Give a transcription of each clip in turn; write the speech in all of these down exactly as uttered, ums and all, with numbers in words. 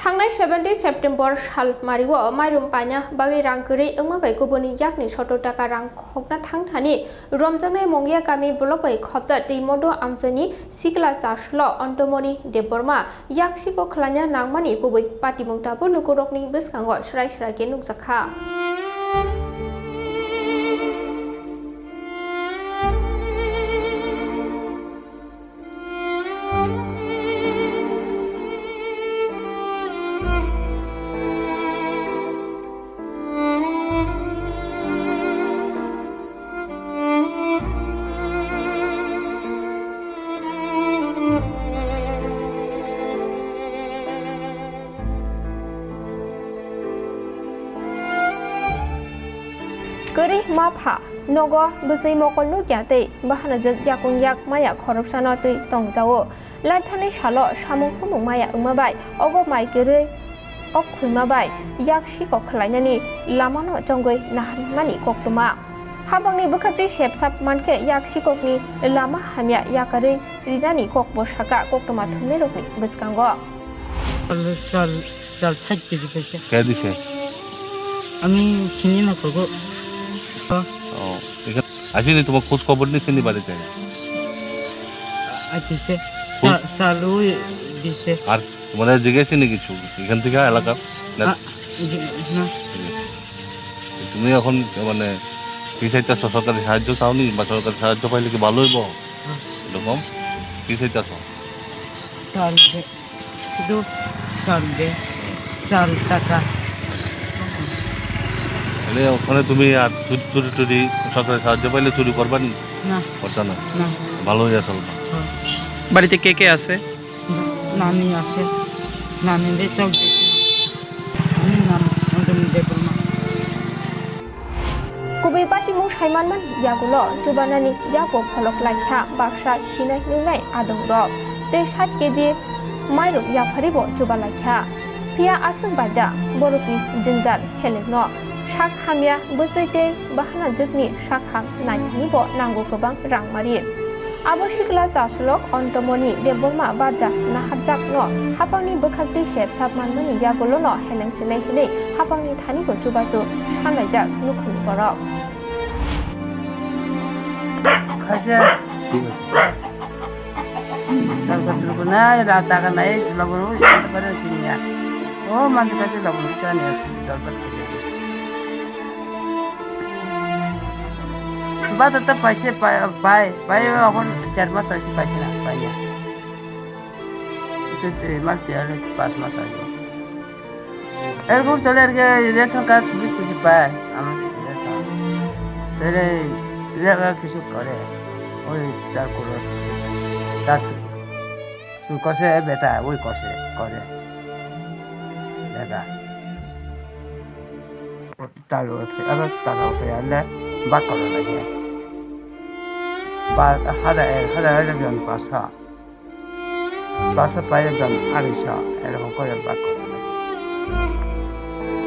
Thangnai seventeen September sal mario mairum paina bagwi rang kwrwi wngma bai kubuni yakni sottor taka rang khokna thangthani romjaknai Mongia kami block bai khopjak tei modo amchaini sikla chaslo Antomoni Debbarma yaksiko khwlaina nangmani kubui patimung tabuk lukurokni bwskango srai srai khe nukjakha. Kwrwi ma pha, nogo bwswi mokol nukya tei bahanajwk yakung yak maya khoroksano twi tongjao. Laithani salo samung humung maya wngma bai ogo mai kwrwi ok khwima bai yak sikok khwlainani lamano chongwi naharmani koktwma. Hapangni bwkhaktwi sepsap mankhe yak sikokni lama hamya yakarwi rinani kokbo saka koktwma thumnairokni bwskango. Sal, sal, sal sait kg paisa. Kaya dise? Ami sini na kogo. Oh, এখানে আসেনি তোমার খোঁজ খবর নেই, সেনি বাড়িতে? আইতেছে। কোন? চা-, চালু দিছে। আর তোমাদের জিজ্ঞেস নেই কিছু এখান থেকে এলাকার? না। আ, জি, না। ঠিক আছে। তুমি এখন মানে কি চাইতেছো? সরকারি সাহায্য চাওনি বা সরকারি সাহায্য পাইলে কি ভালো হইব? হ্যাঁ। এরকম কি চাইতেছো? চাল দে। শুধু চাল দে, চাল টাকা। মানে ওখানে তুমি আর চুরি, চুরি টুরি, সরকারের সাহায্য পাইলে চুরি করবা নি? না। করতা না? না। ভালোই আছো। হ্যাঁ। বাড়িতে কে কে আছে? নানি আছে। নানি রে চোখ দেখি। আমি নাম অন্ডমিন Debbarma. Kubui patimung saimanmani yagulo chubanani yakbo pholok laikha baksa sinai nungnai adongrok tei sat kg mairok yapharibo chuba laikha. Phiya aswk baida borokni jwngjal helengno sak hamya bwchwi tei bahanajwkni sak ham naithanibo nango kwbang rangmari. Abo sikla chasulok Antomoni Debbarma barja naharjakno hapangni bwkhaktwi sepsap manmani yagulono heleng chinai hinwi hapangni thanibo chubachu sanlaijak nukhungni borok. Khaisa. Dalbat rukuna, ra taga nai, labu, ui, ui, ui, ui, ui, ui. O, mansi kasi labu, ui, ui, ui, ui, ui, ui. Bata ta paise pai, pai, pai, এখন চার মাস হয়েছে পাইছে না, পাই না। এটা দুই মাস, দেড় মাস, পাঁচ মাস হয়েছে। এরকম চলে আর কি, রেশন কার্ড বিশ কিছু পায়, আমার রেশন। তাহলে লেবার কিছু করে, ওই চার করোড়, চার, শুরু করছে বেটা, ওই করছে, করে। বেটা। তার উপরে, আবার তার উপরে আনলে বাক করা লাগে। বা হাজার, এক হাজার, একজন পাঁচশো। পাঁচশো পাই একজন আড়াইশো, এরকম করে বাক করা লাগে।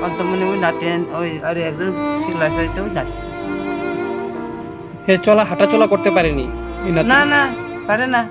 অন্ত মনে ওই নাতেন, ওই আরে একজন সিগলা সাইতে ওই নাতেন। এ চলা, হাঁটাচলা করতে পারেনি এই নাতেন? না, না, পারে না।